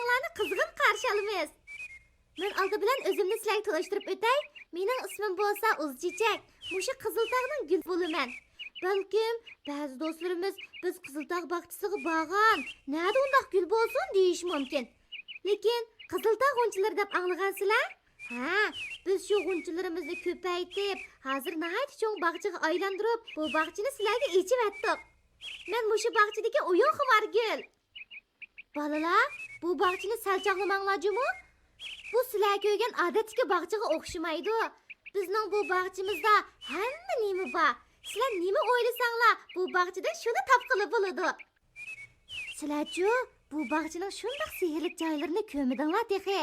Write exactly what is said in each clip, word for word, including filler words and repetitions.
قىزغىن قارشى ئالىمىز. مەن ئالدى بىلەن ئۆزۈمنى سىلەرگە تونۇشتۇرۇپ ئۆتەي. مېنىڭ ئىسمىم بولسا ئۇزچېچەك. مۇشۇ قىزىلتاغنىڭ گۈلى بولىمەن. بەلكىم بەزى دوستلىرىمىز بىز قىزىلتاغ باغچىسىغا بارغان، نەدە ئۇنداق گۈل بولسۇن دېيىشى مۇمكىن. لېكىن قىزىلتاغ غۇنچىلىرى دەپ ئاڭلىغانسىلەر؟ ھە، بىز شۇ غۇنچىلىرىمىزنى كۆپەيتىپ، ھازىر ناھايىتى چوڭ باغچىغا ئايلاندۇرۇپ، بۇ باغچىنى سىلەرگە ئېچىۋەتتۇق. مەن مۇشۇ باغچىدىكى ئويۇنخۇمار گۈل. بالىلار، بۇ باغچىنى سەل چاغلىماڭلار جۇمۇ. بۇ سىلەر كۆرگەن ئادەتتىكى باغچىغا ئوخشىمايدۇ. بىزنىڭ بۇ باغچىمىزدا ھەممە نېمە بار. سىلەر نېمە ئويلىساڭلار، بۇ باغچىدىن شۇنى تاپقىلى بولىدۇ. سىلەرچۇ، بۇ باغچىنىڭ شۇنداق سېھىرلىك جايلىرىنى كۆرمىدىڭلار تېخى.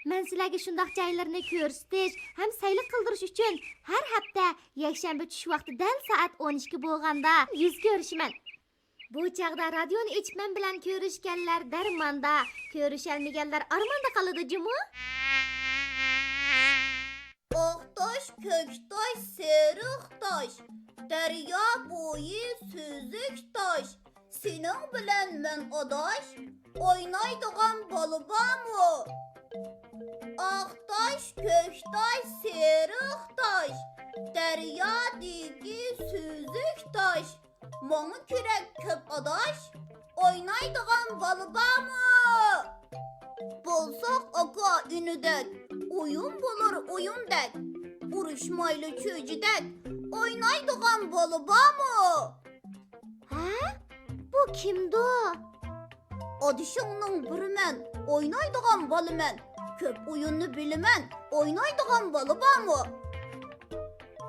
مەن سىلەرگە شۇنداق جايلىرىنى كۆرسىتىش ھەم سەيلە قىلدۇرۇش ئۈچۈن ھەر ھەپتە يەكشەنبە چۈش ۋاقتى دەل سائەت ئون ئىككى بولغاندا يۈز كۆرۈشىمەن. بۇ چاغدا رادىيونى ئېچىپ مەن بىلەن كۆرۈشكەنلەر دەرماندا، كۆرۈشەلمىگەنلەر ئارماندا قالىدۇ جۇمۇ. ئاق تاش، كۆك تاش، سېرىق تاش، دەريا بويى سۈزۈك تاش. سېنىڭ بىلەن مەن ئاداش، ئوينايدىغان بالا بارمۇ؟ ئاق تاش، كۆك تاش، سېرىق تاش، دەريادىكى سۈزۈك تاش. ماڭا كېرەك كۆپ ئاداش، ئوينايدىغان بالا بارمۇ؟ بولساق ئاكا ئىنىدەك، ئويۇن بولۇر ئويۇندەك، ئۇرۇشمايلى چۈجىدەك، ئوينايدىغان بالا بارمۇ؟ ھە؟ بۇ كىمدۇ؟ ئادىشىڭنىڭ بىرىمەن، ئوينايدىغان بالىمەن، كۆپ ئويۇننى بىلىمەن، ئوينايدىغان بالا بارمۇ؟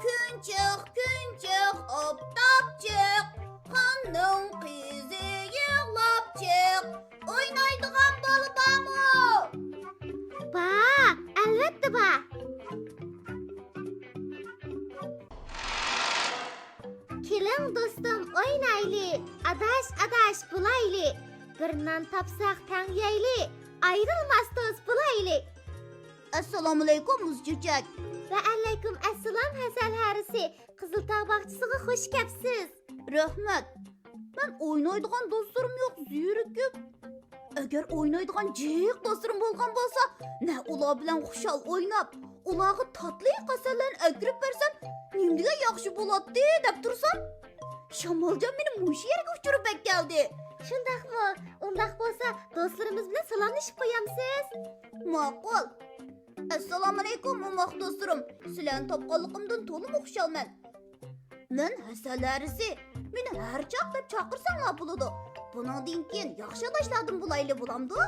كۈن چىق، كۈن چىق، ئاپتاپ چىق، خاننىڭ قىزى يىغلاپ چىق، ئوينايدىغان بالا بارمۇ؟ بار، ئەلۋەتتە بار. كېلىڭ دوستۇم ئوينايلى، ئاداش ئاداش بولايلى، بىر نان تاپساق تەڭ يەيلى، ئايرىلماس دوست بولايلى. ئەسسالامۇئەلەيكۇم مۇزچېچەك. ۋەئەلەيكۇم ئەسسالام ھەسەل ھەرىسى، قىزىلتاغ باغچىسىغا خۇش كەپسىز. رەھمەت. مەن ئوينايدىغان دوستلىرىم يوق، زېرىكىپ. ئەگەر ئوينايدىغان جىق دوستلىرىم بولغان بولسا، نە ئۇلار بىلەن خۇشال ئويناپ، ئۇلارغا تاتلىق ھەسەللەرنى ئەكىرىپ بەرسەم، نېمىدېگەن ياخشى بولاتتى دەپ تۇرسام، شامالجان مېنى مۇشۇ يەرگە ئۇچۇرۇپ ئەكەلدى. شۇنداقمۇ؟ ئۇنداق بولسا دوستلىرىمىز بىلەن سالاملىشىپ قويامسىز؟ ماقۇل. ئەسسالامۇئەلەيكۇم، موماق دوستلىرىم. سىلەرنى تاپقانلىقىمدىن تولىمۇ خۇشالمەن. مەن ھەسەل ھەرىسى. مېنى ھەر چاغ دەپ چاقىرساڭلار بولىدۇ. بۇنىڭدىن كېيىن ياخشى ئاداشلاردىن بولايلى، بولامدۇ؟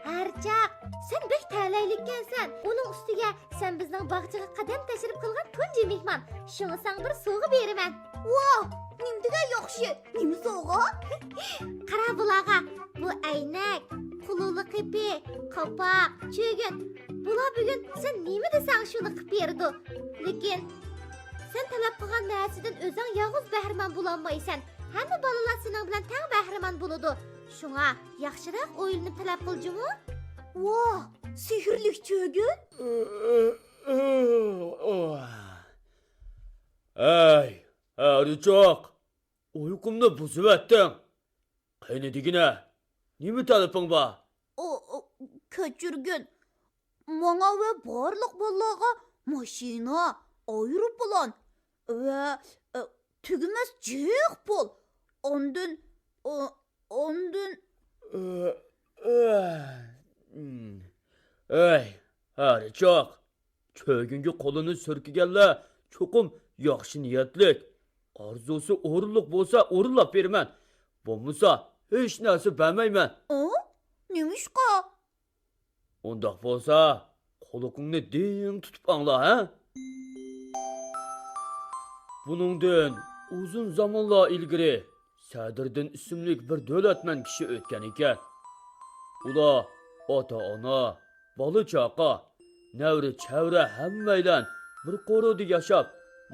ھەر چاغ. سەن بەك تەلەيلىككەنسەن. ئۇنىڭ ئۈستىگە سەن بىزنىڭ باغچىغا قەدەم تەشرىپ قىلغان تۇنجى مېھمان. شۇڭا ساڭا بىر سوۋغا بېرىمەن. ۋاھ، نېمىدېگەن ياخشى! نېمە سوۋغا؟ قارا بۇلارغا. بۇ ئەينەك، قۇلۇلە قېپى، قاپاق، چۆگۈن. بۇلار بۈگۈن سەن نېمە دېسەڭ شۇنى قىلىپ بېرىدۇ. لېكىن سەن تەلەپ قىلغان نەرسىدىن ئۆزۈڭ يالغۇز بەھرىمەن بولالمايسەن. ھەممە بالىلار سېنىڭ بىلەن تەڭ بەھرىمەن بولىدۇ. شۇڭا ياخشىراق ئويلىنىپ تەلەپ قىل جۇمۇ. ۋاھ، سېھىرلىك چۆگۈن! ئەي، ھەرىچوق! ئۇيقۇمنى بۇزۇۋەتتىڭ. قېنى دېگىنە، نېمە تەلىپىڭ بار؟ ئۇ، ئۇ، كەچۈرگىن. ماڭا ۋە بارلىق بالىلارغا ماشىنا، ئايروپىلان ۋە، ئە، تۈگىمەس جىق پۇل. ئاندىن، ئا-، ئاندىن. ئە، ئە، ئەي، ھەرىچوق. چۆگۈنگە قولىنى سۈركىگەنلەر چوقۇم ياخشى نىيەتلىك. ئارزۇسى ئورۇنلۇق بولسا ئورۇنلاپ بېرىمەن. بولمىسا ھېچ نەرسە بەرمەيمەن. ئۇ؟ نېمىشقا؟ ئۇنداق بولسا قۇلىقىڭنى دىڭ تۇتۇپ ئاڭلا، ھە؟ بۇنىڭدىن ئۇزۇن زامانلار ئىلگىرى سەدىردىن ئىسىملىك بىر دۆلەتمەن كىشى ئۆتكەن ئىكەن. ئۇلار ئاتا-ئانا، بالا-چاقا، نەۋرە-چەۋرە ھەممەيلەن بىر قورۇدا ياشاپ،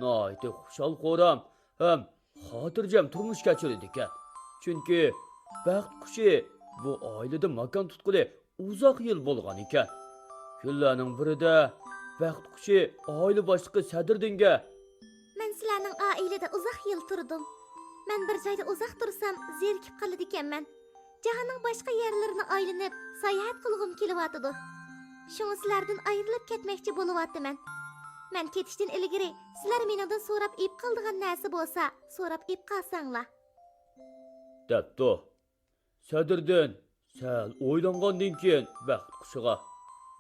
ناھايىتى خۇشال-خۇرام ھەم خاتىرجەم تۇرمۇش كەچۈرىدىكەن. چۈنكى بەخت قۇشى بۇ ئائىلىدە ماكان تۇتقىلى ئۇزاق يىل بولغان ئىكەن. كۈنلەرنىڭ بىرىدە بەخت قۇشى ئائىلە باشلىقى سەدىردىنگە، مەن سىلەرنىڭ ئائىلىدە ئۇزاق يىل تۇردۇم. مەن بىر جايدا ئۇزاق تۇرسام، زېرىكىپ قالىدىكەنمەن. جاھاننىڭ باشقا يەرلىرىنى ئايلىنىپ، ساياھەت قىلغۇم كېلىۋاتىدۇ. شۇڭا سىلەردىن ئايرىلىپ كەتمەكچى بولۇۋاتىمەن. مەن كېتىشتىن ئىلگىرى سىلەر مېنىڭدىن سوراپ ئېلىپ قالىدىغان نەرسە بولسا، سوراپ ئېلىپ قالساڭلار. دەپتۇ. سەدىردىن سەل ئويلانغاندىن كېيىن بەخت قۇشىغا،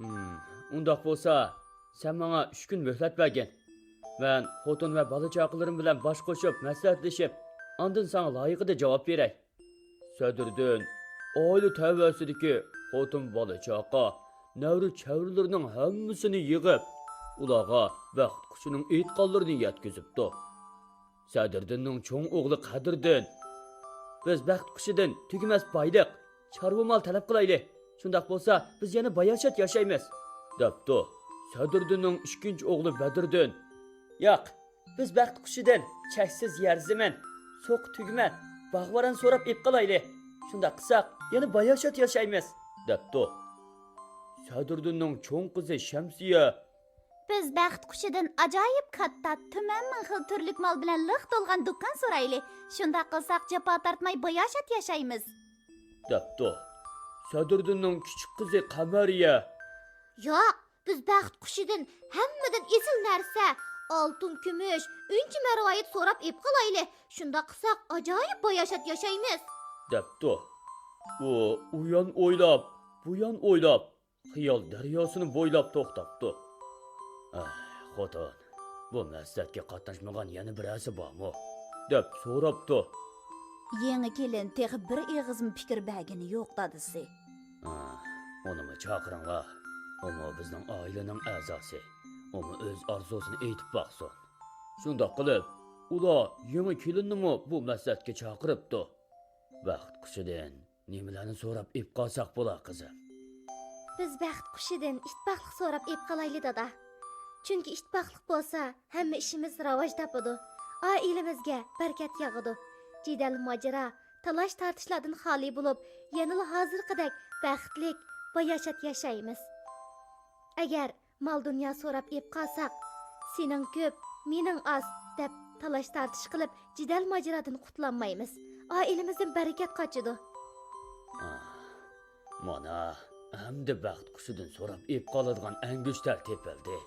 ھىم، ئۇنداق بولسا، سەن ماڭا ئۈچ كۈن مۆھلەت بەرگىن. مەن خوتۇن ۋە بالا-چاقىلىرىم بىلەن باش قوشۇپ، مەسلىھەتلىشىپ، ئاندىن ساڭا لايىقىدا جاۋاب بېرەي. سەدىردىن ئائىلە تەۋەسىدىكى خوتۇن، بالا-چاقا، نەۋرە-چەۋرىلىرىنىڭ ھەممىسىنى يىغىپ، ئۇلارغا بەخت قۇشىنىڭ ئېيتقانلىرىنى يەتكۈزۈپتۇ. سەدىردىننىڭ چوڭ ئوغلى قەدىردىن، بىز بەخت قۇشىدىن تۈگىمەس بايلىق، چارۋا مال تەلەپ قىلايلى. شۇنداق بولسا، بىز يەنە باياشات ياشايمىز، دەپتۇ. سەدىردىننىڭ ئىككىنچى ئوغلى بەدىردىن، ياق، بىز بەخت قۇشىدىن چەكسىز يەر-زېمىن، سوقا تۈگمە، باغ-باران سوراپ ئېلىپ قالايلى. شۇنداق قىلساق، يەنە باياشات ياشايمىز، دەپتۇ. سەدىردىننىڭ چوڭ قىزى شەمسىيە، بىز بەخت قۇشىدىن ئاجايىپ كاتتا، تۈمەن مىڭ خىل تۈرلۈك مال بىلەن لىق تولغان دۇكان سورايلى. شۇنداق قىلساق، جاپا تارتماي باياشات ياشايمىز، دەپتۇ. سەدىردىننىڭ كىچىك قىزى قەمەرىيە، ياق، بىز بەخت قۇشىدىن ھەممىدىن ئېسىل نەرسە، ئالتۇن، كۈمۈش، ئۈنچە-مەرۋايىت سوراپ ئېلىپ قالايلى. شۇنداق قىلساق، ئاجايىپ باياشات ياشايمىز، دەپتۇ. ئۇ ئۇيان ئويلاپ، بۇيان ئويلاپ، خىيال دەرياسىنى بويلاپ توختاپتۇ. ئەھ، خوتۇن، بۇ مەسلىھەتكە قاتناشمىغان يەنە بىرەرسى بارمۇ؟ دەپ سوراپتۇ. يېڭى كېلىن تېخى بىر ئېغىزمۇ پىكىر بەرگىنى يوق، دادىسى. ئا، ئۇنىمۇ چاقىرىڭلار. ئۇمۇ بىزنىڭ ئائىلىنىڭ ئەزاسى. ئۇمۇ ئۆز ئارزۇسىنى ئېيتىپ باقسۇن. شۇنداق قىلىپ، ئۇلار يېڭى كېلىننىمۇ بۇ مەسلىھەتكە چاقىرىپتۇ. بەخت قۇشىدىن نېمىلەرنى سوراپ ئېلىپ قالساق بولا، قىزىم؟ بىز بەخت قۇشىدىن ئىتتىپاقلىق سوراپ ئېلىپ قالايلى، دادا. چۈنكى ئىتتىپاقلىق بولسا، ھەممە ئىشىمىز راۋاج تاپىدۇ. ئائىلىمىزگە بەرىكەت ياغىدۇ. جېدەل-ماجىرا، تالاش-تارتىشلاردىن خالىي بولۇپ، يەنىلا ھازىرقىدەك بەختلىك، باياشات ياشايمىز. ئەگەر مال-دۇنيا سوراپ ئېلىپ قالساق، سېنىڭ كۆپ، مېنىڭ ئاز، دەپ تالاش-تارتىش قىلىپ، جېدەل-ماجىرادىن قۇتۇلالمايمىز. ئائىلىمىزدىن بەرىكەت قاچىدۇ. ئاھ، مانا، ئەمدى بەخت قۇشىدىن سوراپ ئېلىپ قالىدىغان ئەڭگۈشتەر تېپىلدى.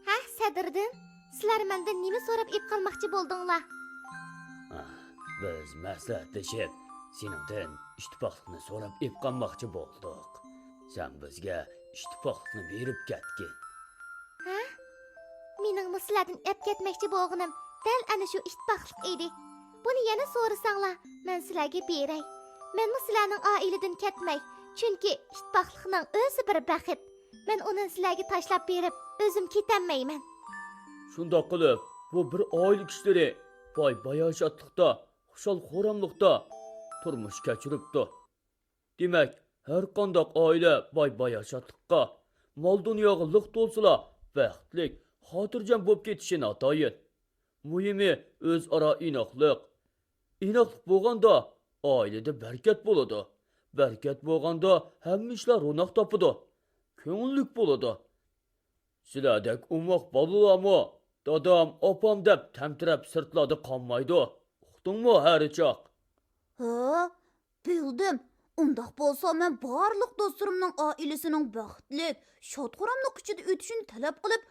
ھە، سەدىردىن، سىلەر مەندىن نېمە سوراپ ئېلىپ قالماقچى بولدۇڭلار؟ ئاھ، بىز مەسلىھەتلىشىپ، سېنىڭدىن ئىتتىپاقلىقنى سوراپ ئېلىپ قالماقچى بولدۇق. سەن بىزگە ئىتتىپاقلىقنى بېرىپ كەتكىن. ھە؟ مېنىڭمۇ سىلەردىن ئەپ كەتمەكچى بولغىنىم دەل ئەنە شۇ ئىتتىپاقلىق ئىدى. بۇنى يەنە سورىساڭلار، مەن سىلەرگە بېرەي. مەنمۇ سىلەرنىڭ ئائىلىدىن كەتمەي، چۈنكى ئىتتىپاقلىقنىڭ ئۆزى بىر بەخت. مەن ئۇنى سىلەرگە تاشلاپ بېرىپ، ئۆزۈم كېتەلمەيمەن. شۇنداق قىلىپ، بۇ بىر ئائىلە كىشىلىرى باي-باياشاتلىقتا، خۇشال-خۇراملىقتا تۇرمۇش كەچۈرۈپتۇ. دېمەك، ھەرقانداق ئائىلە باي-باياشاتلىققا، مال-دۇنياغا لىق تولسىلا، بەختلىك، خاتىرجەم بولۇپ كېتىشى ناتايىن. مۇھىمى، ئۆزئارا ئىناقلىق. ئىناقلىق بولغاندا، ئائىلىدە بەرىكەت بولىدۇ. بەرىكەت بولغاندا، ھەممە ئىشلار روناق تاپىدۇ، كۆڭۈللۈك بولىدۇ. سىلەردەك ئوماق بالىلارمۇ، دادام، ئاپام دەپ تەمتىرەپ سىرتلاردا قالمايدۇ. ئۇقتۇڭمۇ، ھەرىچاق؟ ھە، بىلدىم. ئۇنداق بولسا، مەن بارلىق دوستلىرىمنىڭ ئائىلىسىنىڭ بەختلىك، شاد-خۇراملىق ئىچىدە ئۆتۈشىنى تەلەپ قىلىپ،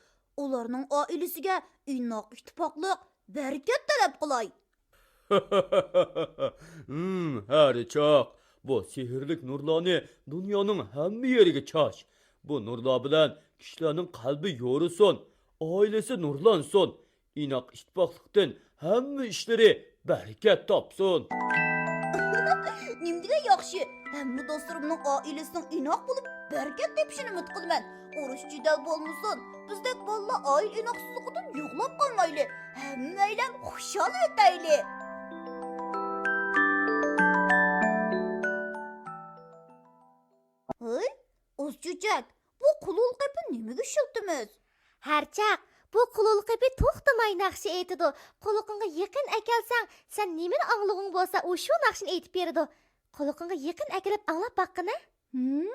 ئۇلارنىڭ ئائىلىسىگە ئىناق، ئىتتىپاقلىق، بەرىكەت تەلەپ قىلاي. ھىم، ھەرىچاق، بۇ سېھىرلىك نۇرلارنى دۇنيانىڭ ھەممە يېرىگە چاچ. بۇ نۇرلار بىلەن كىشىلەرنىڭ قەلبى يورۇسۇن، ئائىلىسى نۇرلانسۇن، ئىناق ئىتتىپاقلىقتىن ھەممە ئىشلىرى بەرىكەت تاپسۇن. نېمىدېگەن ياخشى، ھەممە دوستلىرىمنىڭ ئائىلىسىنىڭ ئىناق بولۇپ، بەرىكەت تېپىشىنى ئۈمىد قىلىمەن. ئۇرۇش-جېدەل بولمىسۇن، بىزدەك بالىلار ئائىلە ئىناقسىزلىقىدىن يىغلاپ قالمايلى، ھەممەيلەن خۇشال ئۆتەيلى. ھەي، ئوزچۆچەك، بۇ قۇلۇل قېپى نېمىگە ئىشلىتىمىز؟ ھەرچاق، بۇ قۇلۇل قېپى توختىماي ناخشا ئېيتىدۇ. قۇلىقىڭغا يېقىن ئەكەلسەڭ، سەن نېمىنى ئاڭلىغۇڭ بولسا، ئۇ شۇ ناخشىنى ئېيتىپ بېرىدۇ. قۇلىقىڭغا يېقىن ئەكېلىپ ئاڭلاپ باققىنە. ھىم؟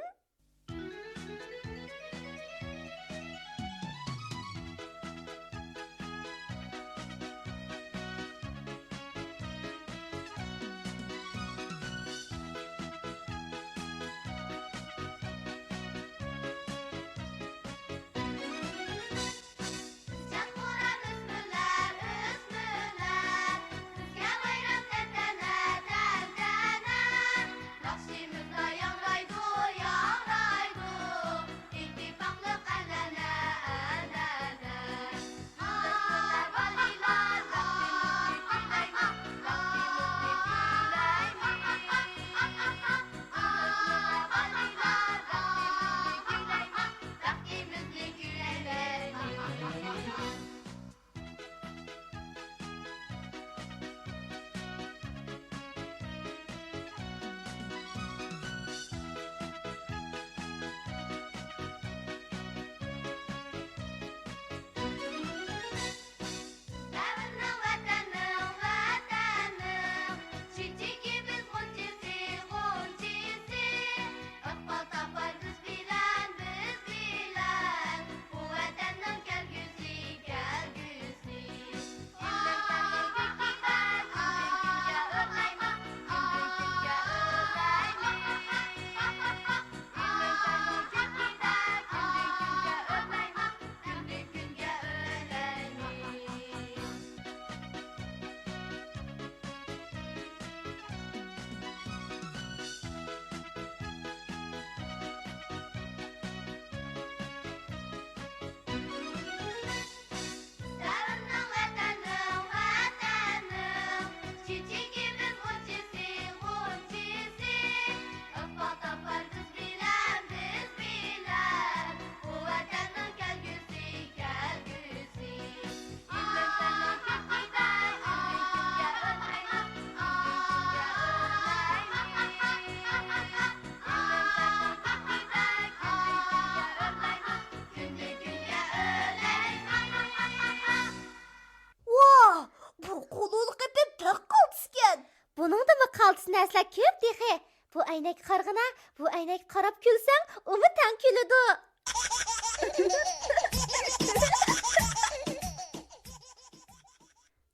نەرسىلەر كۆپ تېخى. بۇ ئەينەككە قارىغىنا، بۇ ئەينەككە قاراپ كۈلسەڭ، ئۇمۇ تەڭ كۈلىدۇ.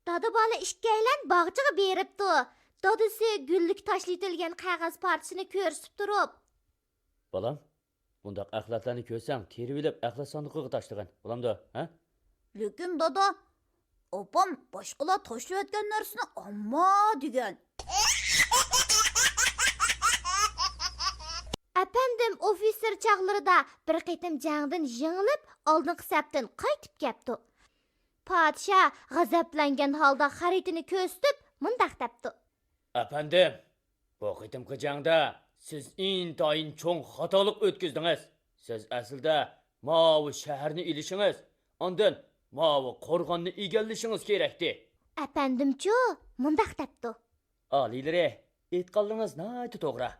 دادا بالا ئىككىيلەن باغچىغا بېرىپتۇ. دادىسى گۈللۈككە تاشلىۋېتىلگەن قەغەز پارچىسىنى كۆرسىتىپ تۇرۇپ، بالام، بۇنداق ئەخلەتلەرنى كۆرسەڭ، تېرىۋېلىپ ئەخلەت ساندۇقىغا تاشلىغىن، بولامدۇ، ھە؟ لېكىن دادا، ئاپام باشقىلار تاشلىۋەتكەن نەرسىنى ئالما دېگەن. ئەپەندىم ئوفىتسېر چاغلىرىدا بىر قېتىم جەڭدىن يېڭىلىپ، ئالدىنقى سەپتىن قايتىپ كەپتۇ. پادىشاھ غەزەپلەنگەن ھالدا خەرىتىنى كۆرسىتىپ، مۇنداق دەپتۇ. ئەپەندىم، بۇ قېتىمقى جەڭدە سىز ئىنتايىن چوڭ خاتالىق ئۆتكۈزدىڭىز. سىز ئەسلىدە ماۋۇ شەھەرنى ئېلىشىڭىز، ئاندىن ماۋۇ قورغاننى ئىگىلىشىڭىز كېرەكتى. ئەپەندىمچۇ مۇنداق دەپتۇ. ئالىيلىرى، ئېيتقانلىرىڭىز ناھايىتى توغرا.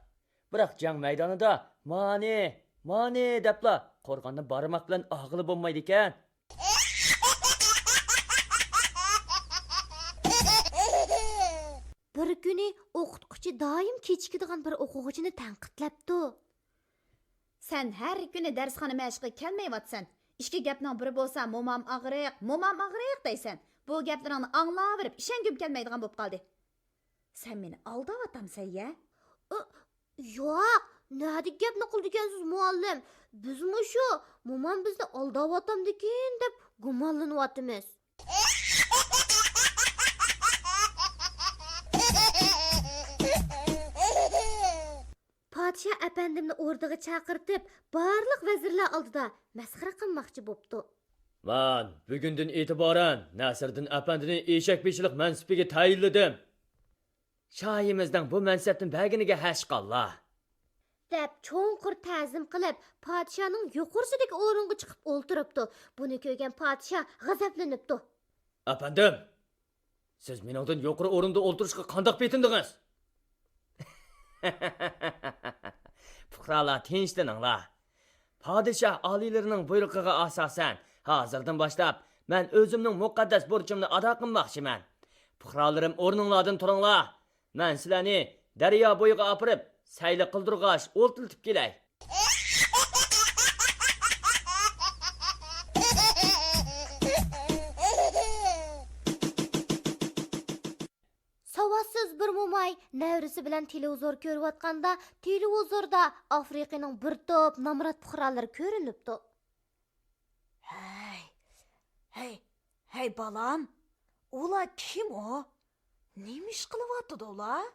بىراق جەڭ مەيدانىدا مانى، مانى دەپلا قورغاننى بارماق بىلەن ئالغىلى بولمايدىكەن. بىر كۈنى ئوقۇتقۇچى دائىم كېچىكىدىغان بىر ئوقۇغۇچىنى تەنقىدلەپتۇ. سەن ھەر كۈنى دەرسخانا مەشىقىگە كەلمەيۋاتىسەن. ئىككى گەپنىڭ بىرى بولسا، مومام ئاغرىق، مومام ئاغرىق دەيسەن. بۇ گەپلىرىڭنى ئاڭلاۋېرىپ، ئىشەنگۈم كەلمەيدىغان بولۇپ قالدى. سەن مېنى ئالداۋاتامسەن يە؟ ئۇ، ياق، نەدىكى گەپنى قىلىدىكەنسىز، مۇئەللىم؟ بىزمۇ شۇ، مومام بىزنى ئالداۋاتامدىكىن دەپ گۇمانلىنىۋاتىمىز. پادىشاھ ئەپەندىمنى ئوردىغا چاقىرتىپ، بارلىق ۋەزىرلەر ئالدىدا مەسخىرە قىلماقچى بوپتۇ. مەن بۈگۈندىن ئېتىبارەن نەسىردىن ئەپەندىنى ئېشەك بېشىلىق مەنسىپىگە تەيىنلىدىم. شاھىمىزنىڭ بۇ مەنسەپنى بەرگىنىگە ھەشقاللا! دەپ چوڭقۇر تەزىم قىلىپ، پادىشاھنىڭ يۇقىرىسىدىكى ئورۇنغا چىقىپ ئولتۇرۇپتۇ. بۇنى كۆرگەن پادىشاھ غەزەپلىنىپتۇ. ئەپەندىم، سىز مېنىڭدىن يۇقىرى ئورۇندا ئولتۇرۇشقا قانداق پېتىندىڭىز؟ پۇقرالار، تىنچلىنىڭلار. پادىشاھ ئالىيلىرىنىڭ بۇيرۇقىغا ئاساسەن، ھازىردىن باشلاپ مەن ئۆزۈمنىڭ مۇقەددەس بۇرچۇمنى ئادا قىلماقچىمەن. پۇقرالىرىم، ئورنۇڭلاردىن تۇرۇڭلار. مەن سىلەرنى دەريا بويىغا ئاپىرىپ، سەيلە قىلدۇرغاچ ئولتۇرتۇپ كېلەي. ساۋاتسىز بىر موماي نەۋرىسى بىلەن تېلېۋىزور كۆرۈۋاتقاندا، تېلېۋىزوردا ئافرىقىنىڭ بىر توپ نامرات پۇقرالىرى كۆرۈنۈپتۇ. ھەي، ھەي، ھەي، بالام، ئۇلار كىم ئۇ؟ نېمە ئىش قىلىۋاتىدۇ ئۇلار؟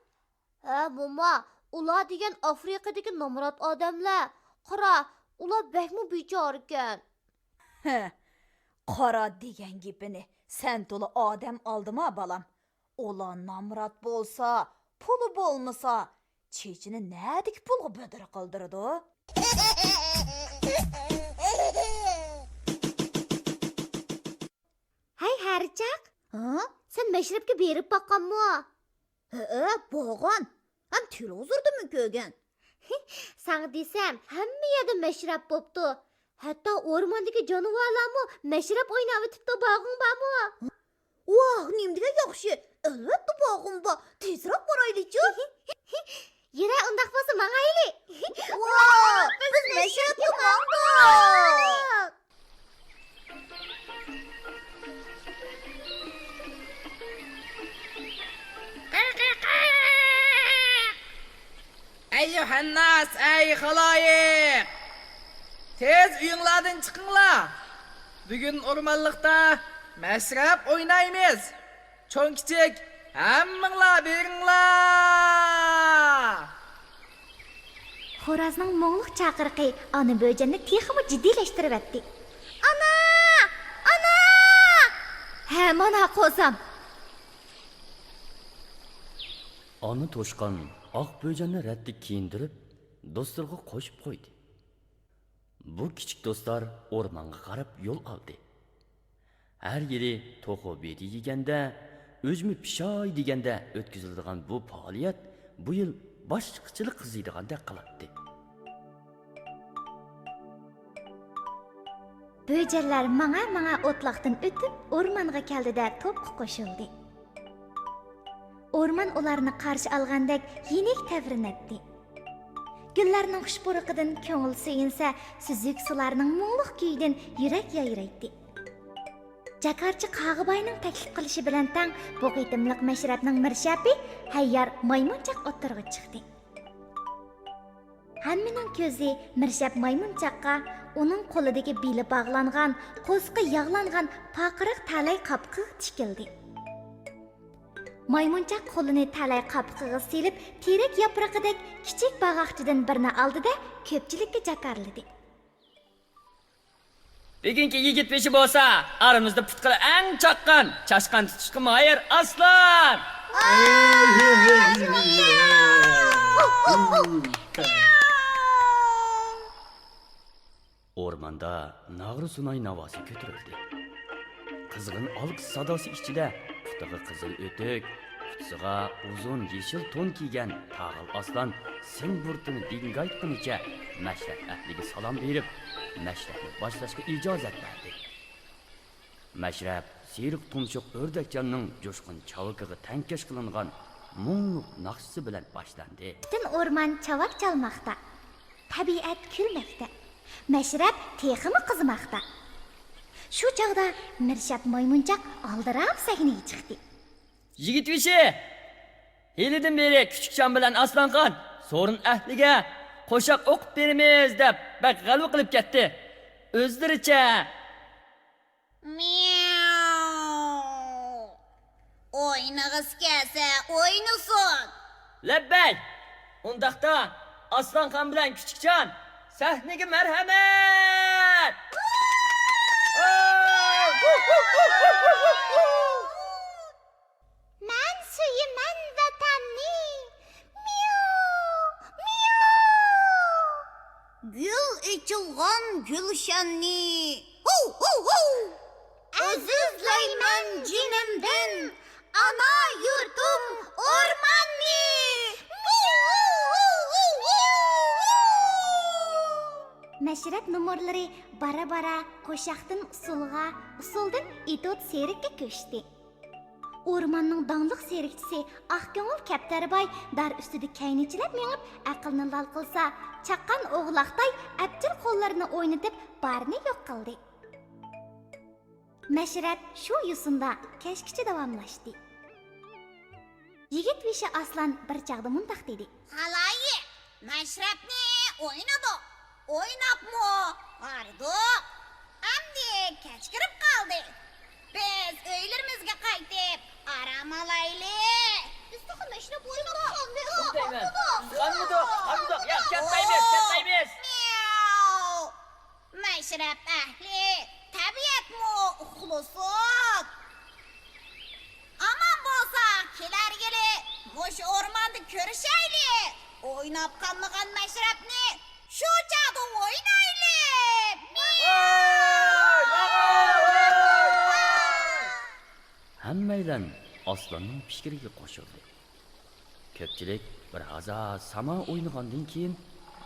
ھە، موما، ئۇلار دېگەن ئافرىقىدىكى نامرات ئادەملەر. قارا، ئۇلار بەكمۇ بىچارىكەن. ھە، قارا دېگەن گېپىنى سەن تولا ئادەم ئالدىما، بالام. ئۇلار نامرات بولسا، پۇلى بولمىسا، چېچىنى نەدىكى پۇلغا بەدەل قىلدۇرىدۇ؟ ھەي، ھەرىچاق! ھە؟ سەن مەشرەپكە بېرىپ باققانمۇ؟ ھەئە، بارغان. ھەم تېلېۋىزوردىمۇ كۆرگەن. ساڭا دېسەم، ھەممە يەردە مەشرەپ بوپتۇ. ھەتتا ئورماندىكى جانىۋارلارمۇ مەشرەپ ئويناۋېتىپتۇ، بارغۇڭ بارمۇ؟ ۋاھ، نېمىدېگەن ياخشى! ئەلۋەتتە بارغۇم بار، تېزراق بارايلىچۇ! يۈرە، ئۇنداق بولسا ماڭايلى! ۋاھ، بىز مەشرەپكە ماڭدۇق! ئەييۇھەنناس، ئەي خالايىق! تېز ئۆيۈڭلاردىن چىقىڭلار! بۈگۈن ئورمانلىقتا مەشرەپ ئوينايمىز! چوڭ-كىچىك، ھەممىڭلار بېرىڭلار! خورازنىڭ مۇڭلۇق چاقىرىقى ئانا بۆجەننى تېخىمۇ جىددىيلەشتۈرۈۋەتتى. ئانا! ئانا! ھە، مانا قوزام! ئانا توشقان ئاق بۆجەننى رەتلىك كىيىندۈرۈپ، دوستلىرىغا قوشۇپ قويدى. بۇ كىچىك دوستلار ئورمانغا قاراپ يول ئالدى. ھەر يىلى توخۇ بېدە يېگەندە، ئۈجمە پىشاي دېگەندە ئۆتكۈزۈلىدىغان بۇ پائالىيەت بۇ يىل باشقىچىلا قىزىيدىغاندەك قىلاتتى. بۆجەنلەر ماڭا-ماڭا ئوتلاقتىن ئۆتۈپ، ئورمانغا كەلدى-دە، توپقا قوشۇلدى. ئورمان ئۇلارنى قارشى ئالغاندەك يېنىك تەۋرىنەتتى. گۈللەرنىڭ خۇش پۇرىقىدىن كۆڭۈل سۆيۈنسە، سۈزۈك سۇلارنىڭ مۇڭلۇق كۈيىدىن يۈرەك يايرايتتى. جاكارچى قاغىباينىڭ تەكلىپ قىلىشى بىلەن تەڭ بۇ قېتىملىق مەشرەپنىڭ مىرشەپى ھەييار مايمۇنچاق ئوتتۇرىغا چىقتى. ھەممىنىڭ كۆزى مىرشەپ مايمۇنچاققا، ئۇنىڭ قولىدىكى بېلى باغلانغان، قورسىقى ياغلانغان پارقىراق تەلەي قاپىقىغا تىكىلدى. مايمۇنچاق قولىنى تەلەي قاپىقىغا سېلىپ، تېرەك ياپرىقىدەك كىچىك باغاقچىدىن بىرنى ئالدى-دە، كۆپچىلىككە جاكارلىدى. بۈگۈنكى يىگىت بېشى بولسا، ئارىمىزدا پۇتقىلى ئەڭ چاققان، چاشقان تۇتۇشقا ماھىر ئاسلان! ئورماندا ناغرا سۇناي ناۋاسى كۆتۈرۈلدى. قىزغىن ئالقىش ساداسى ئىچىدە پۇتىغا قىزىل ئۆتۈك، ئۇچىسىغا ئۇزۇن يېشىل تون كىيگەن تاغىل ئاسلان سىڭ بۇرۇتىنى دىڭگايتقىنىچە مەشرەپ ئەھلىگە سالام بېرىپ، مەشرەپنى باشلاشقا ئىجازەت بەردى. مەشرەپ سېرىق تۇمشۇق ئۆردەكجاننىڭ جۇشقۇن چاۋىكىغا تەڭكەش قىلىنغان مۇڭلۇق ناخشىسى بىلەن باشلاندى. پۈتۈن ئورمان چاۋاك چالماقتا. تەبىئەت كۈلمەكتە. مەشرەپ تېخىمۇ قىزىماقتا. شۇ چاغدا مىرشەپ مايمۇنچاق ئالدىراپ سەھنىگە چىقتى. يىگىت بېشى! ھېلىدىن بېرى كۈچۈكچان بىلەن ئاسلانخان سورۇن ئەھلىگە قوشاق ئوقۇپ بېرىمىز دەپ بەك غەلۋە قىلىپ كەتتى. ئۆزلىرىچە مياۋ. ئوينىغۇسى كەلسە ئوينىسۇن. لەببەي! ئۇنداقتا ئاسلانخان بىلەن كۈچۈكچان سەھنىگە مەرھەمەت! مەن سۆيىمەن ۋەتەننى. مياۋ، مياۋ. گۈل ئېچىلغان گۈلشەننى. ھۇ، ھۇ، ھۇ. ئەزىزلەيمەن جېنىمدىن ئانا يۇرتۇم ئورماننى. مياۋ، ھۇ، ھۇ، ھۇ، ھۇ. مەشرەپ نومۇرلىرى بارا-بارا قوشاقتىن ئۇسسۇلغا، ئۇسسۇلدىن ئېتيۇد سېرككە كۆچتى. ئورماننىڭ داڭلىق سېركچىسى ئاق كۆڭۈل كەپتەرباي دار ئۈستىدە كەينىچىلەپ مېڭىپ، ئەقىلنى لال قىلسا، چاققان ئوغلاقتاي ئەپچىل قوللىرىنى ئوينىتىپ، بارىنى يوق قىلدى. مەشرەپ شۇ يوسۇندا كەچكىچە داۋاملاشتى. يىگىت بېشى ئاسلان بىر چاغدا مۇنداق دېدى. خالايىق، مەشرەپنى ئوينىدۇق، ئويناپمۇ ھاردۇق. ئەمدى كەچ كىرىپ قالدى. بىز ئۆيلىرىمىزگە قايتىپ ئارام ئالايلى. بىز تېخى مەشرەپ ئوينىمىدۇق. ئۇندايمەن. بىز ھارمىدۇق، ھارمىدۇق. ياق، كەتمەيمىز، كەتمەيمىز. مياۋ. مەشرەپ ئەھلى، تەبىئەتمۇ ئۇخلىسۇن. ئامان بولسا كېلەر يىلى مۇشۇ ئورماندا كۆرۈشەيلى. ئويناپ قالمىغان مەشرەپنى شۇ چاغدا ئوينايلى. ھەممەيلەن ئاسلاننىڭ پىكرىگە قوشۇلدى. كۆپچىلىك بىر ھازا ساما ئوينىغاندىن كېيىن،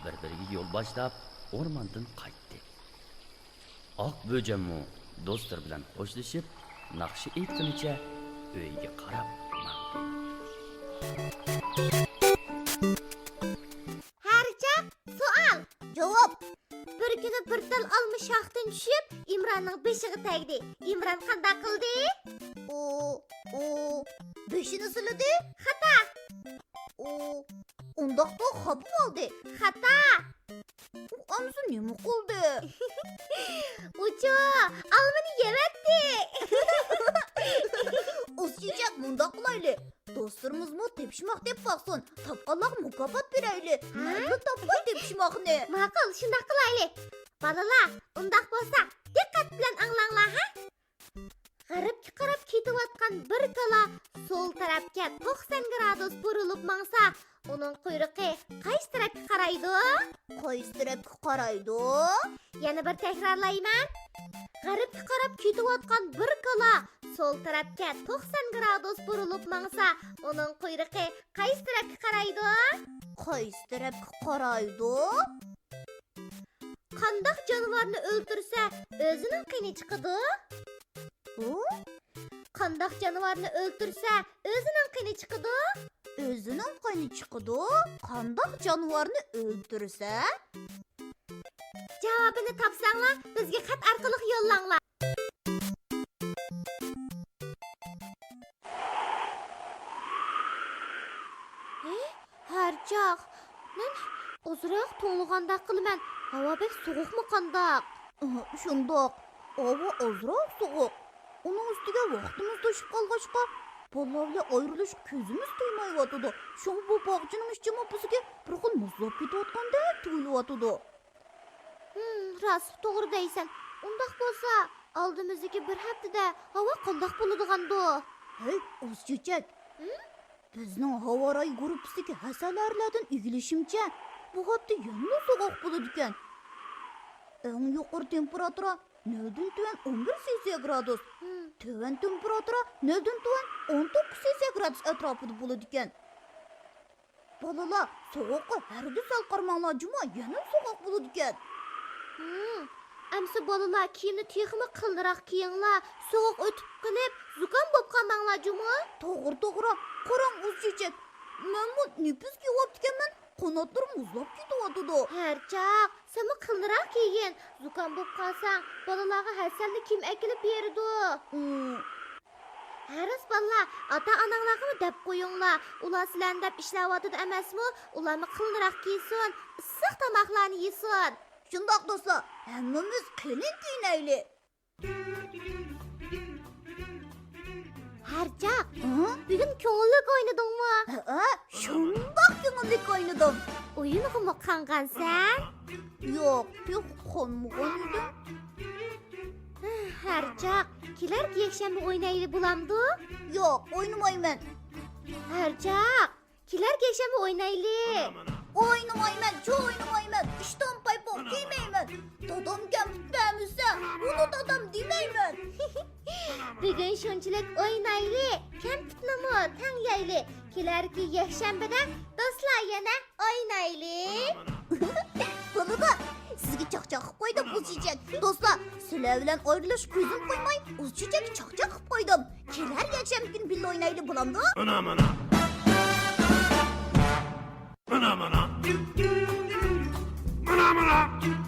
بىر-بىرىگە يول باشلاپ، ئورماندىن قايتتى. ئاق بۆجەنمۇ دوستلىرى بىلەن خوشلىشىپ، ناخشا ئېيتقىنىچە ئۆيىگە قاراپ ماڭدى. ھەر چاغ سوئال، جاۋاب. بىر كۈنى بىر تال ئالما شاختىن چۈشۈپ، ئىمراننىڭ بېشىغا تەگدى. ئىمران قانداق قىلدى؟ ئۇ، ئۇ بېشىنى سىلىدى. خاتا. ئۇ ئۇنداقتا خاپا بولدى. خاتا. ئۇ ئەمسە نېمە قىلدى؟ ئۇچۇ، ئالمىنى يەۋەتتى. ئۇس چېچەك، مۇنداق قىلايلى. دوستلىرىمىزمۇ تېپىشماق دەپ باقسۇن. تاپقانلارغا مۇكاپات بېرەيلى. ھە؟ مەنمۇ تاپقاي تېپىشماقنى. ماقۇل، شۇنداق قىلايلى. بالىلار، ئۇنداق بولسا، دىققەت بىلەن ئاڭلاڭلار، ھە؟ غەربكە قاراپ كېتىۋاتقان بىر كالا سول تەرەپكە توقسان گرادۇس بۇرۇلۇپ ماڭسا، ئۇنىڭ قۇيرۇقى قايسى تەرەپكە قارايدۇ؟ قايسى تەرەپكە قارايدۇ؟ يەنە بىر تەكرارلايمەن. غەربكە قاراپ كېتىۋاتقان بىر كالا سول تەرەپكە توقسان گرادۇس بۇرۇلۇپ ماڭسا، ئۇنىڭ قۇيرۇقى قايسى تەرەپكە قارايدۇ؟ قايسى تەرەپكە قارايدۇ؟ قانداق جانىۋارنى ئۆلتۈرسە، ئۆزىنىڭ قېنى چىقىدۇ؟ ھۇ؟ قانداق جانىۋارنى ئۆلتۈرسە، ئۆزىنىڭ قېنى چىقىدۇ؟ ئۆزىنىڭ قېنى چىقىدۇ؟ قانداق جانىۋارنى ئۆلتۈرسە؟ جاۋابىنى تاپساڭلار، بىزگە خەت ئارقىلىق يوللاڭلار. ھە، ھەرچاغ، مەن ئازراق توڭلىغاندەك قىلىمەن. ھاۋا بەك سوغۇقمۇ قانداق؟ ئاھ، شۇنداق. ھاۋا ئازراق سوغۇق. ئۇنىڭ ئۈستىگە ۋاقتىمىز توشۇپ قالغاچقا، بالىلار بىلەن ئايرىلىش كۆزىمىز تۇيمايۋاتىدۇ. شۇڭا بۇ باغچىنىڭ ئىچىمۇ بىزگە بىر خىل مۇزلاپ كېتىۋاتقاندەك تۇيۇلۇۋاتىدۇ. ھىم، راستلا توغرا دەيسەن. ئۇنداق بولسا، ئالدىمىزدىكى بىر ھەپتىدە ھاۋا قانداق بولىدىغاندۇ؟ ھەي، ئۇز چېچەك! ھىم؟ بىزنىڭ ھاۋا رايى گۇرۇپپىسىدىكى ھەسەلەرلەردىن ئىگىلىشىمچە، بۇ ھەپتە يەنىلا سوغۇق بولىدىكەن. ئەڭ يۇقىرى تېمپېراتۇرا نۆلدىن تۆۋەن ئون بىر سېلسىيە گرادۇس، ھىم. تۆۋەن تېمپېراتۇرا نۆلدىن تۆۋەن ئون توققۇز سېلسىيە گرادۇس ئەتراپىدا بولىدىكەن. بالىلار، سوغۇققا ھەرگىز سەل قارىماڭلار جۇمۇ، يەنىلا سوغۇق بولىدىكەن. ھىم، ئەمسە بالىلار كىيىمنى تېخىمۇ قېلىنراق كىيىڭلار، سوغۇق ئۆتۈپ قېلىپ زۇكام بولۇپ قالماڭلار جۇمۇ. توغرا، توغرا، قاراڭ ئۇز چېچەك، مەنمۇ نېپىز كىيىۋاپتىكەنمەن، قاناتلىرىم مۇزلاپ كېتىۋاتىدۇ. ھەرچاغ، سەنمۇ قېلىنراق كىيگىن، زۇكام بولۇپ قالساڭ، بالىلارغا ھەسەلنى كىم ئەكېلىپ بېرىدۇ؟ ھىم. ھە راست بالىلار، ئاتا-ئاناڭلارغىمۇ دەپ قويۇڭلار. ئۇلار سىلەرنى دەپ ئىشلەۋاتىدۇ ئەمەسمۇ؟ ئۇلارمۇ قېلىنراق كىيسۇن، ئىسسىق تاماقلارنى يېسۇن. شۇنداق دوستلار، ھەممىمىز قېلىن كىيىنەيلى. ھەرچاغ، ھە؟ بۈگۈن كۆڭۈللۈك ئوينىدىڭمۇ؟ ھە، شۇنداق كۆڭۈللۈك ئوينىدىم. ئويۇنغىمۇ قانغانسەن؟ ياق، تېخى قانمىغان ئىدىم. ھەرچاغ، كېلەركى يەكشەنبە ئوينايلى بولامدۇ؟ ياق، ئوينىمايمەن. ھەرچاغ، كېلەركى يەكشەنبە ئوينايلى. ئوينىمايمەن، چۇ ئوينىمايمەن. ئىشتان پايپوق كىيمەيمەن. دادام كەمپۈت بەرمىسە، ئۇنى دادام دېمەيمەن. بۈگۈن شۇنچىلىك ئوينايلى، كەمپۈتنىمۇ تەڭ يەيلى. كېلەركى يەكشەنبىدە دوستلار يەنە ئوينايلى. بولىدۇ. سىزگە چاقچاق قىلىپ قويدۇم، ئۇز چېچەك. دوستلار، سىلەر بىلەن ئايرىلىش كۆزۈم قويماي، ئۇز چېچەككە چاقچاق قىلىپ قويدۇم. كېلەر يەكشەنبە كۈنى بىللە ئوينايلى، بولامدۇ؟ مانا، مانا. مانا، مانا. مانا، مانا.